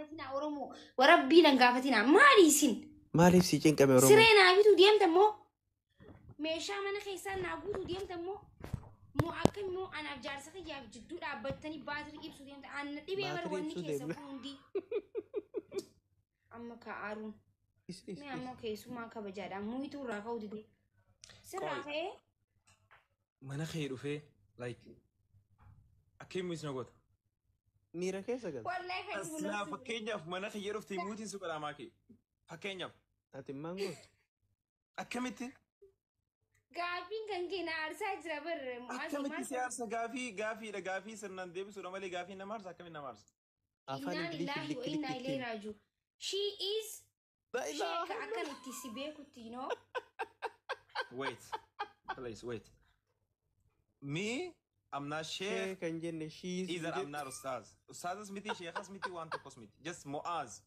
Gaafatina Oromoo. Warabbii nan gaafatina. Maali isin? Maaliif si cinqame Oromoo? Siree naa bituu deemta immoo meeshaa mana keessaa naa guutuu deemta immoo moo akka immoo anaaf jaarsa kiyyaaf jidduu dhaabbattanii baatirii ibsuu deemta. Anna dhibee bara Baatirii wanni ibsuu keessa deemna. kun hundi. Amma ka'aaruun. Is is Mee is. ammoo keessummaa kabajaadha. Muyituu irraa ka'uu dide. Sirraa Qoy. ka'ee Mana kee dhufee like akkamiin na goota? Miira keessa galta. Wallahi kan isin Silaa mul'atu. fakkeenyaaf mana kiyya dhuftee muutiin si godhamaa kee. Fakkeenyaaf Ati maal gootu? akkamitti Gaaffiin kan kee na aarsaa jira bar. Akkamitti si aarsa? Gaafii gaafiidha, gaafii sirnaan deebisuudha malee gaafii nama aarsa, akkamitti nama aarsa? Afaan Innaa Ingiliffii lillahi likki wa innaa likki ilayhi ittiin. raaju. She is La ilaha sheeka akkan itti si beekutti, you know. Wait, please wait. Me, I'm not Shee sheikh, kan jenne she's either I'm not ustaz. Ustazas miti, sheekhas miti, waan tokkos miti. Just Mu'az.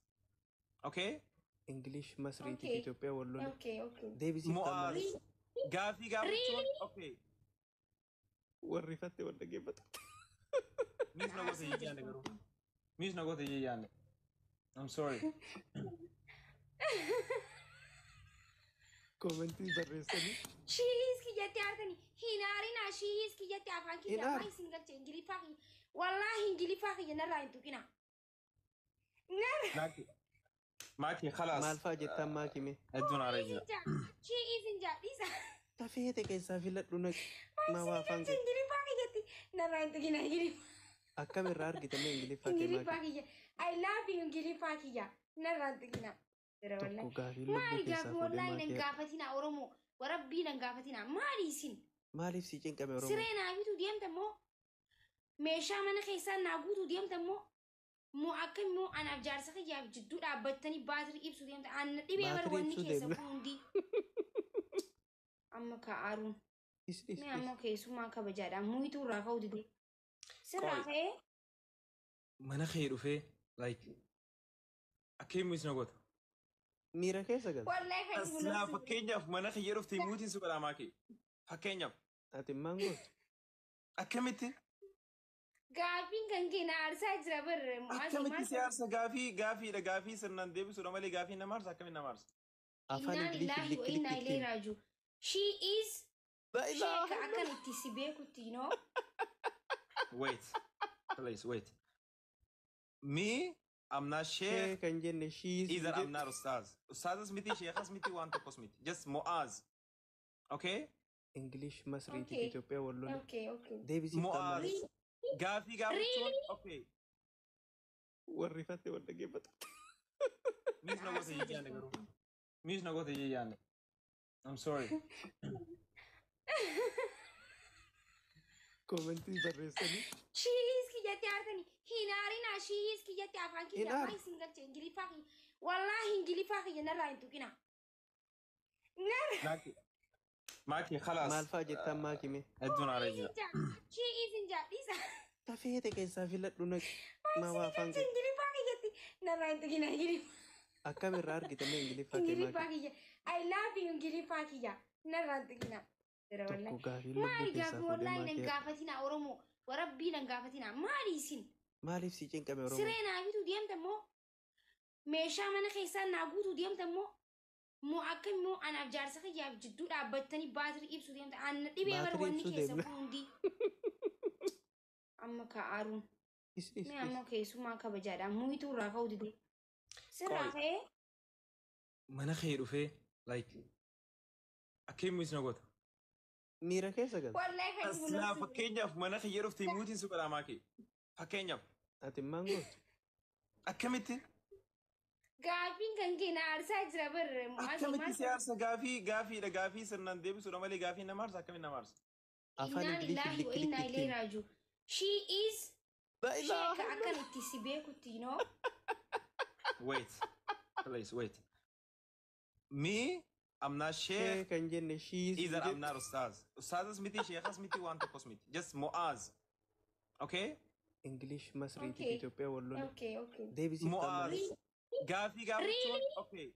Okay? English Masriitiif Okay. Itoophiyaa wal lole. Okay. Deebisiif Mu'az. malee. Gaafii gaafachuun okay. Warri ifatte wal dhaggeeffatu. Miis na goota jijjaanne garuu. Miis na goota jijjaanne. I'm sorry. Koomentii barreessanii. She is kiyyatti aartanii. Hin aarinaa, she is kiyyatti afaan Hin kiyya aaru. afaan isin galche Ingiliffaa kiyya. Wallaahi Ingiliffaa kiyya narraa hin tuqina. Narraa Maaki. Maaki khalaas. Maal fa'aa jettaan maakime? Hedduun aaree jira. hin jaa. She is hin jaa. Dhiisa. Tafeete keessaa filadhu naqi. Maa waa afaan Isin galche kee. Ingiliffaa kiyyatti narraa hin tuqina Ingiliffaa. Akkam irraa argitame Ingiliffaa kee Ingiliffaa maaki? kiyya. I love you Ingiliffaa kiyya. Narraa hin tuqina. Jira Tokko wallahi. gaafii lubbuu Maali keessaa gaaffii fuudhee wallaahi nan maakee. gaafatina Oromoo. Warabbii nan gaafatina. Maali isin? Maaliif si cinqame Oromoo? Siree naa bituu deemta immoo meeshaa mana keessaa naa guutuu deemta immoo moo akka immoo anaaf jaarsa kiyyaaf jidduu dhaabbattanii baatirii ibsuu deemta. Anna dhibee bara Baatirii wanni ibsuu keessa deemna. kun hundi. Amma ka'aaruun. Is is Mee is. ammoo keessummaa kabajaadha. Muyituu irraa ka'uu dide. Sirraa Qoy. ka'ee Mana kee dhufee like akkamiin na goota? Miira keessa galta. Wallahi kan isin Silaa mul'atu. fakkeenyaaf mana kiyya dhuftee muutiin si godhamaa kee. Fakkeenyaaf Ati maal gootu? akkamitti Gaaffiin kan kee na aarsaa jira bar. Akkamitti si aarsa? Gaafii gaafiidha, gaafii sirnaan deebisuudha malee gaafii nama aarsa, akkamitti nama aarsa? Afaan Innaa Ingiliffii lillahi wa likki innaa likki ilayhi ittiin. raaju. She is La ilaha sheeka akkan itti si beekutti, you know. Wait, please wait. Me, I'm not Shee sheikh, kan jenne she's either I'm not ustaz. Ustazas miti, sheekhas miti, waan tokkos miti. Just Mu'az. Okay? English Masriitiif Okay. Itoophiyaa wal lole. Okay. Deebisiif Mu'az. malee. Gaafii gaafachuun okay. Warri ifatte wal dhaggeeffatu. Miis na goota jijjaanne garuu. Miis na goota jijjaanne. I'm sorry. Koomentii barreessanii. She is kiyyatti aartanii. Hin aarinaa, she is kiyyatti afaan Hin kiyya aaru. afaan isin galche Ingiliffaa kiyya. Wallaahi Ingiliffaa kiyya narraa hin tuqina. Narraa Maaki. Maaki khalaas. Maal fa'aa jettaan maakime? Hedduun aaree hin jira. jaa. She is hin jaa. Dhiisa. Tafeete keessaa filadhu naqi. Maa waa Isin afaan galche kee. Ingiliffaa kiyyatti narraa hin tuqina Ingiliffaa. Akkam irraa argitame Ingiliffaa kee Ingiliffaa maaki? kiyya. I love you Ingiliffaa kiyya. Narraa hin tuqina. Jira Tokko wallahi. gaafii lubbuu Maali keessaa gaaffii fuudhee wallaahi nan maakee. gaafatina Oromoo. Warabbii nan gaafatina. Maali isin? Maaliif si cinqame Oromoo? Siree naa bituu deemta immoo meeshaa mana keessaa naa guutuu deemta immoo moo akka immoo anaaf jaarsa kiyyaaf jidduu dhaabbattanii baatirii ibsuu deemta. Anna dhibee bara Baatirii wanni ibsuu keessa deemna. kun hundi. Amma ka'aaruun. Is is Mee is. ammoo keessummaa kabajaadha. Muyituu irraa ka'uu dide. Sirraa Qoy. ka'ee Mana kee dhufee like akkamiin na goota? Miira keessa galta. Wallahi kan isin Silaa mul'atu. fakkeenyaaf mana kiyya dhuftee muutiin si godhamaa kee. Fakkeenyaaf Ati maal gootu? akkamitti Gaaffiin kan kee na aarsaa jira bar. Akkamitti si aarsa? Gaafii gaafiidha, gaafii sirnaan deebisuudha malee gaafii nama aarsa, akkamitti nama aarsa? Afaan Innaa Ingiliffii lillahi wa likki innaa likki ilayhi ittiin. raaju. She is La ilaha sheeka akkan itti si beekutti, you know. Wait, please wait. Me, I'm not Shee sheikh, kan jenne she's either I'm not ustaz. Ustazas miti, sheekhas miti, waan tokkos miti. Just Mu'az. Okay? English Masriitiif Okay. Itoophiyaa wal lole. Okay. Deebisiif Mu'az. malee. Gaafii gaafachuun okay.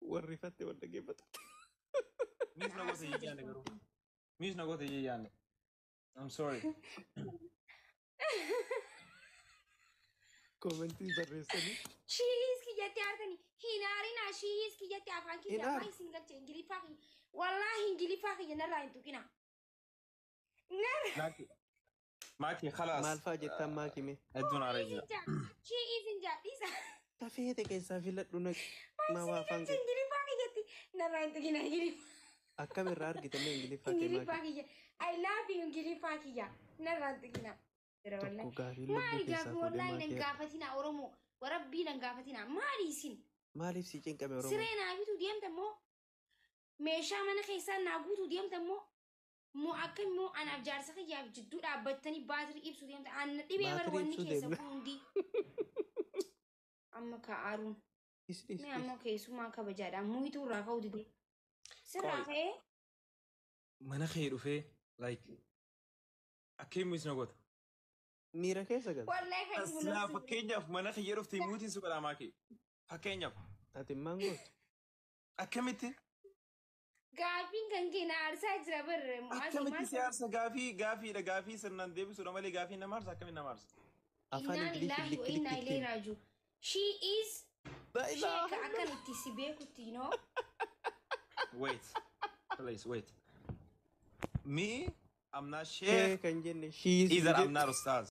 Warri ifatte wal dhaggeeffatu. Miis na goota jijjaanne garuu. Miis na goota jijjaanne. I'm sorry. Commentii barreessanii. She is kiyyatti aartanii hin aarinaa. She is kiyyatti afaan Hin kiyya aaru. afaan isin galche. Ingiliffaa kiyya, wallaahi, Ingiliffaa kiyya narraa hin tuqina. Narraa Maaki. Maaki, khalaas. Maal fa'aa jettaan, maakime? Hedduun aaree jira. She is hin jaadhisa. Tafeete keessaa filadhu naqi. Maa waa afaan Isin galche Ingiliffaa kiyyatti narraa hin tuqina Ingiliffaa. Akkam irraa argitame Ingiliffaa kee, Ingiliffaa maaki? kiyya. I love you, Ingiliffaa kiyya. Narraa hin tuqina. Tokko gaafii lubbuu Maali keessaa gaafii? fuudhee Wallaahi nan maakee. gaafatina Oromoo. Warabbii nan gaafatina. Maali isin? Maaliif si cinqame Oromoo? Siree naa bituu deemta immoo, meeshaa mana keessaa naa guutuu deemta immoo, moo akka immoo anaaf jaarsa kiyyaaf jidduu dhaabbattanii baatirii ibsuu deemta? Anna dhibee bara Baatirii wanni ibsuu keessa deemna. kun hundi. Amma ka'aaruun. Is is Mee is. ammoo keessummaa kabajaadhaan muyituu irraa ka'uu dide. Sirraa Qoy. ka'ee. Mana kee dhufee, like, akkamiin miis na goota? Miira keessa galta. Wallahi kan isin Silaa loltu. fakkeenyaaf mana kiyya dhuftee muutiin si godhaa, maakii. Fakkeenyaaf. Ati maal gootu? Akkamitti? Gaaffiin kan kee na aarsaa jira bar. Akkamitti si aarsa? Gaafii gaafiidha, gaafii sirnaan deebisuudha malee gaafii nama aarsa, akkamiin nama aarsa? Afaan Innaa Ingilishii lillahi wa likki innaa likki ilayhi ittiin. raaji'uun. She is La ilaha sheeka akkan itti si beekutti, you know. Wait. Please wait. Me, I'm not Shee sheikh. kan jenne she is. Either I'm not ustaz.